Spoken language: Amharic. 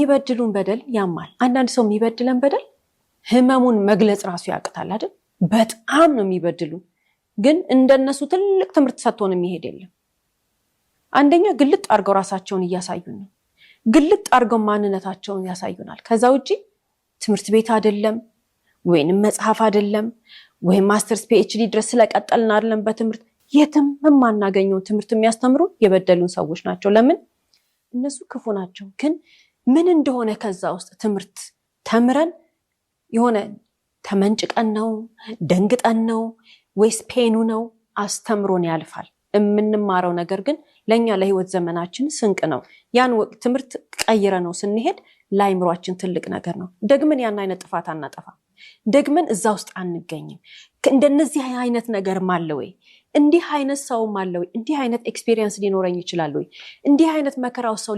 የሚበድሉን በደል ያማል። አንዳንድ ሰው የሚበድለን በደል ህመሙን መግለጽ ራሱ ያቅታል አይደል? በጣም ነው የሚበድሉን። ግን እንደነሱ ትልቅ ትምህርት ሰጥቶን የሚሄድ የለም። አንደኛ ግልጥ አድርገው ራሳቸውን እያሳዩን ነው። ግልጥ አድርገው ማንነታቸውን ያሳዩናል። ከዛ ውጪ ትምህርት ቤት አይደለም ወይንም መጽሐፍ አይደለም ወይም masters PhD ድረስ ስለቀጠልን አይደለም፣ በትምህርት የትም የማናገኘውን ትምህርት የሚያስተምሩ የበደሉን ሰዎች ናቸው። ለምን? እነሱ ክፉ ናቸው። ግን ምን እንደሆነ ከዛ ውስጥ ትምህርት ተምረን የሆነ ተመንጭቀን ነው፣ ደንግጠን ነው፣ ወይስ pain ኑ ነው፣ አስተምሮን ያልፋል። የምንማረው ነገር ግን ለእኛ ለህይወት ዘመናችን ስንቅ ነው። ያን ትምህርት ቀይረነው ስንሄድ ለአይምሯችን ትልቅ ነገር ነው። ደግመን ያን አይነት ጥፋት አናጠፋ፣ ደግመን እዛ ውስጥ አንገኝም። እንደነዚህ አይነት ነገርም አለ ወይ? እንዲህ አይነት ሰውም አለ ወይ? እንዲህ አይነት experience ሊኖረኝ ይችላል ወይ? እንዲህ አይነት መከራ ውስጥ ሰው